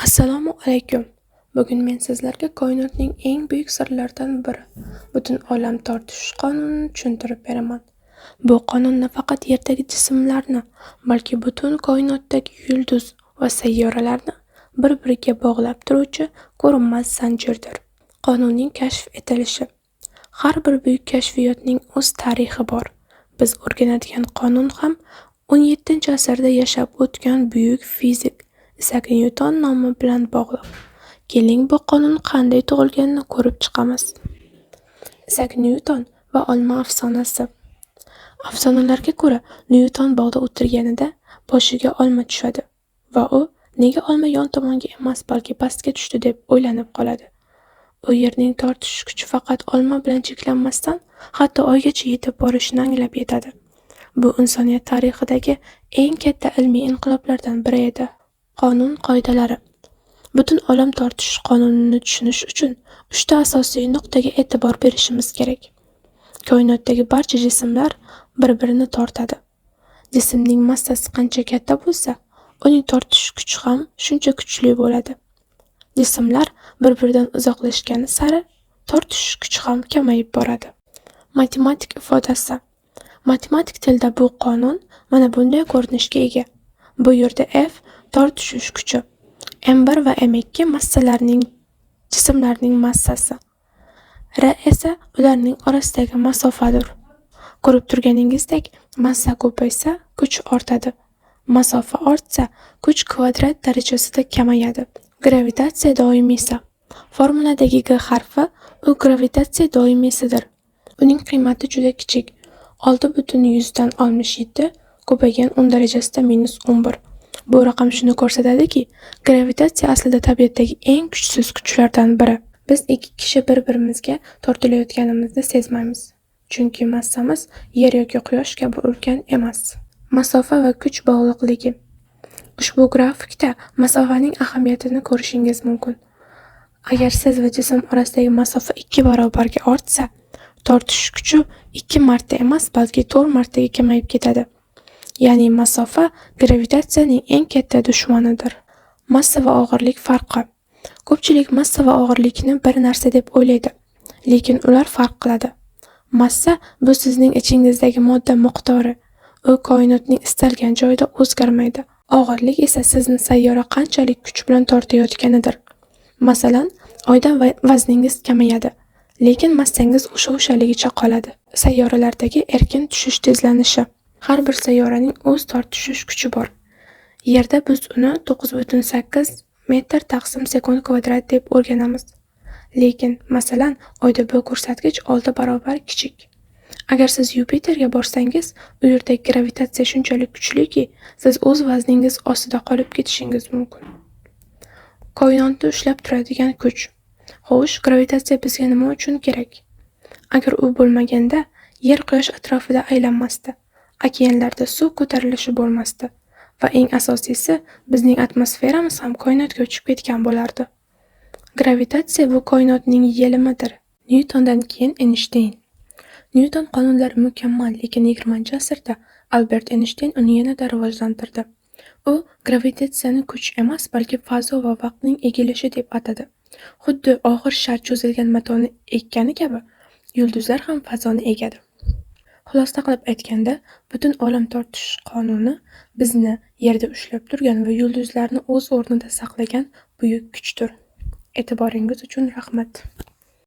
Assalomu alaykum. Bugun men sizlarga koinotning eng buyuk sirlaridan biri, butun olam tortishish qonunini tushuntirib beraman. Bu qonun nafaqat Yerdagi jismlarni, balki butun koinotdagi yulduz va sayyoralarni bir-biriga bog'lab turuvchi ko'rinmas zanjirdir. Qonunning kashf etilishi. Har bir buyuk kashfiyotning o'z tarixi bor. Biz o'rganadigan qonun ham 17-asrda yashab o'tgan buyuk fizik Isak Nyuton nomi bilan bog'liq. Keling, bu qonun qanday tug'ilganini ko'rib chiqamiz. Isak Nyuton va olma afsonasi. Afsonalarga ko'ra, Nyuton bog'da o'tirganida boshiga olma tushadi va u nega olma yon tomonga emas, balki pastga tushdi deb o'ylanib qoladi. U Yerning tortishish kuchi faqat olma bilan cheklanmasdan, hatto Oygacha yetib borishini anglab yetadi. Bu insoniyat tarixidagi eng katta ilmiy inqiloblardan biri edi. Qonun qoidalari. Butun olam tortishish qonunini tushunish uchun uchta asosiy nuqtaga e'tibor berishimiz kerak. Koinotdagi barcha jismlar bir-birini tortadi. Jismning massasi qancha katta bo'lsa, uning tortishish kuchi ham shuncha kuchli bo'ladi. Jismlar bir-biridan uzoqlashgani sari tortishish kuchi ham kamayib boradi. Matematik ifodasi. Matematik tilda bu qonun mana bunday ko'rinishga ega. Bu yerda F tortishish kuchi, M1 va M2 massalarning jismlarning massasi, R esa ularning orasidagi masofadir. Ko'rib turganingizdek, massa ko'paysa, kuch ortadi. Masofa ortsa, kuch kvadrat darajasida kamayadi. Gravitatsiya doimiysi. Formuladagi G harfi u gravitatsiya doimiysidir. Uning qiymati juda kichik. 6,67 ko'paygan 10 darajasida minus 11. Bu raqam shuni ko'rsatadiki, gravitatsiya aslida tabiatdagi eng kuchsiz kuchlardan biri. Biz ikki kishi bir-birimizga tortilayotganimizni sezmaymiz, chunki massamiz Yer yoki Quyosh kabi ulkan emas. Masofa va kuch bog'liqligi. Ushbu grafikda masofaning ahamiyatini ko'rishingiz mumkin. Agar siz va jism orasidagi masofa 2 barobarga ortsa, tortishish kuchi 2 marta emas, balki 4 martaga kamayib ketadi. Ya'ni masofa gravitatsiyaning eng katta dushmanidir. Massa va og'irlik farqi. Ko'pchilik massa va og'irlikni bir narsa deb o'ylaydi, lekin ular farq qiladi. Massa bu sizning ichingizdagi modda miqdori. U koinotning istalgan joyida o'zgarmaydi. Og'irlik esa sizni sayyora qanchalik kuch bilan tortayotganidir. Masalan, Oyda vazningiz kamayadi, lekin massangiz o'sha-o'shaligicha qoladi. Sayyoralardagi erkin tushish tezlanishi. Har bir sayyoraning o'z tortishish kuchi bor. Yerda biz uni 9,8 metr taqsim sekund kvadrat deb o'rganamiz. Lekin, masalan, Oyda bu ko'rsatkich 6 barobar kichik. Agar siz Yupiterga borsangiz, u yerdagi gravitatsiya shunchalik kuchliki, siz o'z vazningiz ostida qolib ketishingiz mumkin. Koinotni ushlab turadigan kuch. Xo'sh, gravitatsiya bizga nima uchun kerak? Agar u bo'lmaganda, Yer Quyosh atrofida aylanmasdi. Okeanlarda suv ko'tarilishi bo'lmasdi va eng asosiysi, bizning atmosferamiz ham koinotga uchib ketgan bo'lardi. Gravitatsiya bu koinotning yelimidir. Nyutondan keyin Eynshteyn. Nyuton qonunlari mukammal, lekin 20-asrda Albert Eynshteyn uni yanada rivojlantirdi. U gravitatsiyani kuch emas, balki fazo va vaqtning egilishi deb atadi. Xuddi og'ir shar cho'zilgan matoni ekkani kabi, yulduzlar ham fazoni egadi. Xulosa qilib aytganda, butun olam tortishish qonuni bizni Yerda ushlab turgan va yulduzlarni o'z o'rnida saqlagan buyuk kuchdir. E'tiboringiz uchun rahmat.